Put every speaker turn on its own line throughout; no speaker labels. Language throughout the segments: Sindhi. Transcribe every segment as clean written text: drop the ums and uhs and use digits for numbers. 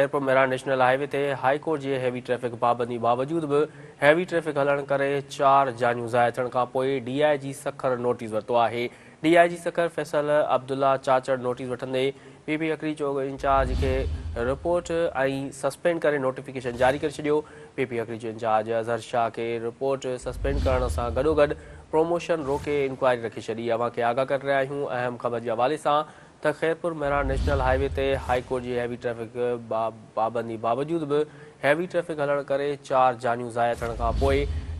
Khairpur Mehran national highway تي هائي ڪورٽ جي هيوي ٽريفڪ پابندي باوجود به هيوي ٽريفڪ هلڻ ڪري چار جانيون ضايع ٿيڻ کانپوء ڊي I جي سکر نوٽيس ورتو آهي. D I G Sukkur Faisal Abdullah Chachar notice وٺندي پي پي اکري چوڪ انچارج کي رپورٽ ۽ سسپينڊ ڪري نوٽيفڪيشن جاري ڪري ڇڏيو. پي پي اکري جو انچارج اظهر شاهه کي رپورٽ سسپينڊ ڪرڻ سان گڏوگڏ پروموشن روڪي انڪوائري رکي ڇڏي. اوهان کي آگاهه ڪري رهيا آهيون اهم خبر جي حوالي سان ته Khairpur Mehran national high V تي هائي ڪورٽ جي هيوي ٽريفڪ پابندي باوجود به هيوي ٽريفڪ هلڻ ڪري چار جانيون ضايع ٿيڻ کان پوء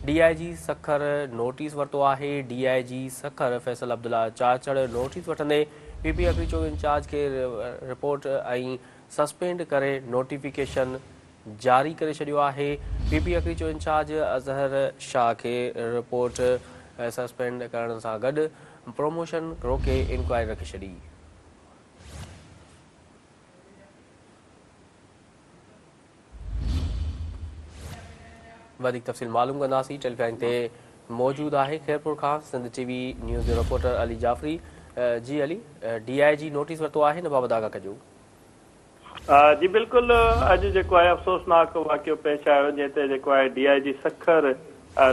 ڊي I جي سکر نوٽيس ورتو آهي، D I G Sukkur Faisal Abdullah Chachar notice وٺندي پي پي اکري چوڪ انچارج کي رپورٽ ۽ سسپينڊ ڪري نوٽيفڪيشن جاري ڪري ڇڏيو آهي، پي پي اکري چوڪ انچارج اظهر شاهه کي رپورٽ سسپينڊ ڪرڻ سان گڏ پروموشن روڪي انڪوائري رکي ڇڏي. وڌيڪ تفصيل معلوم ڪنداسين ٽيليفون تي موجود آهي خيرپور کان سنڌ ٽي وي نيوز جو رپورٽر علي جعفري جي علي ڊي I جي نوٽيس ورتو آهي ان بابت آگاهه ڪجو.
جي بلڪل اڄ جيڪو آهي افسوسناڪ واقعو پيش آيو جنهن تي جيڪو آهي D I G Sukkur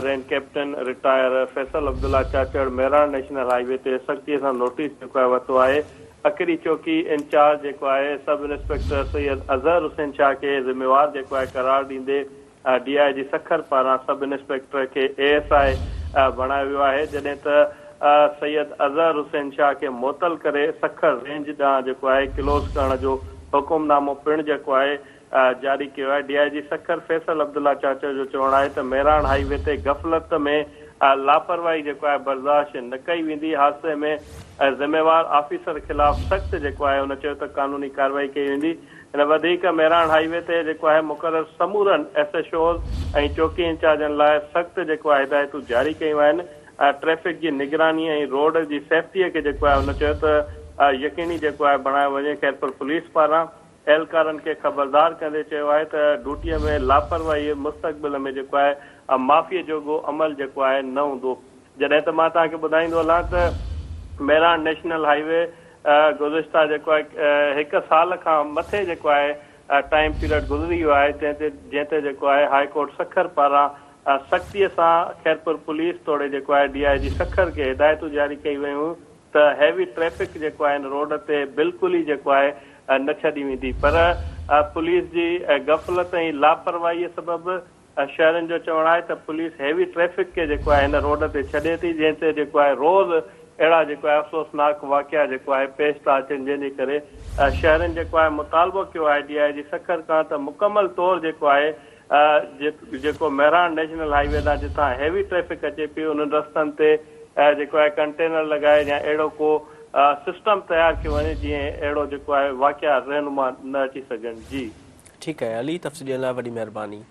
range captain retire Faisal Abdullah Chachar Mehran national highway تي سختي سان نوٽيس جيڪو آهي ورتو آهي اڪري چوڪي انچارج جيڪو آهي سب انسپيڪٽر سيد اظهر حسين شاهه کي ذميوار جيڪو آهي قرار ڏيندي ڊي I جي سکر پاران سب انسپيڪٽر کي اي ايس I بڻايو ويو آهي جڏهن ته سيد اظهر حسين شاهه کي معطل ڪري سکر رينج ڏانهن جيڪو آهي ڪلوز ڪرڻ جو حڪم نامو پڻ جيڪو آهي جاري ڪيو آهي D I G Sukkur Faisal Abdullah Chachar جو چوڻ آهي ته مهراڻ هائي وي تي غفلت ۾ لاپرواهي جيڪو آهي برداشت نه ڪئي ويندي حادثي ۾ ذميوار آفيسر خلاف سخت جيڪو آهي هن چيو ته قانوني ڪارروائي ڪئي ويندي هن وڌيڪ مهراڻ هائي وي تي جيڪو آهي مقرر سمورن ايس ايڇ اوز ۽ چوڪي انچارجن لاء سخت جيڪو آهي هدايتون جاري ڪيون آهن ٽريفڪ جي نگراني ۽ روڊ جي سيفٽي کي جيڪو آهي هن چيو ته يقيني جيڪو آهي بڻايو وڃي خيرپور پوليس پاران اهلڪارن کي خبردار ڪندي چيو آهي ته ڊوٽي ۾ لاپرواهي مستقبل ۾ جيڪو آهي معافي جوڳو عمل جيڪو آهي نه هوندو جڏهن ته مان توهان کي ٻڌائيندو هلان ته مهراڻ نيشنل هائي وي گذشته جيڪو آهي هڪ سال کان مٿي جيڪو آهي ٽائيم پيريڊ گذري ويو آهي تنهن تي جنهن تي جيڪو آهي هاء ڪورٽ سکر پاران سختيء سان خيرپور پوليس توڙي جيڪو آهي ڊي I جي سکر کي هدايتون جاري ڪئي ويون ته هيوي ٽريفڪ جيڪو آهي هن روڊ تي بلڪل ئي جيڪو آهي نه ڇڏي ويندي پر پوليس جي غفلت ۽ لاپرواهيء سبب شهرين جو چوڻ آهي ته پوليس هيوي ٽريفڪ کي جيڪو آهي هن روڊ تي ڇڏي ٿي جنهن تي جيڪو آهي روز اهڙا جيڪو آهي افسوسناڪ واقعا جيڪو آهي پيش ٿا اچن جنهن جي ڪري شهرين جيڪو آهي مطالبو ڪيو آهي ڊي I جي سکر کان ته مڪمل طور جيڪو آهي جيڪو مهراڻ نيشنل هائي وي تان جتان هيوي ٽريفڪ اچي پئي انهن رستن تي جيڪو آهي ڪنٽينر لڳائي يا اهڙو ڪو سسٽم تيار ڪيو وڃي جيئن اهڙو جيڪو آهي واقعا رهنما نه اچي سگهن جي.
ٺيڪ آهي علي تفصيل ڏيڻ لاء وڏي مهرباني.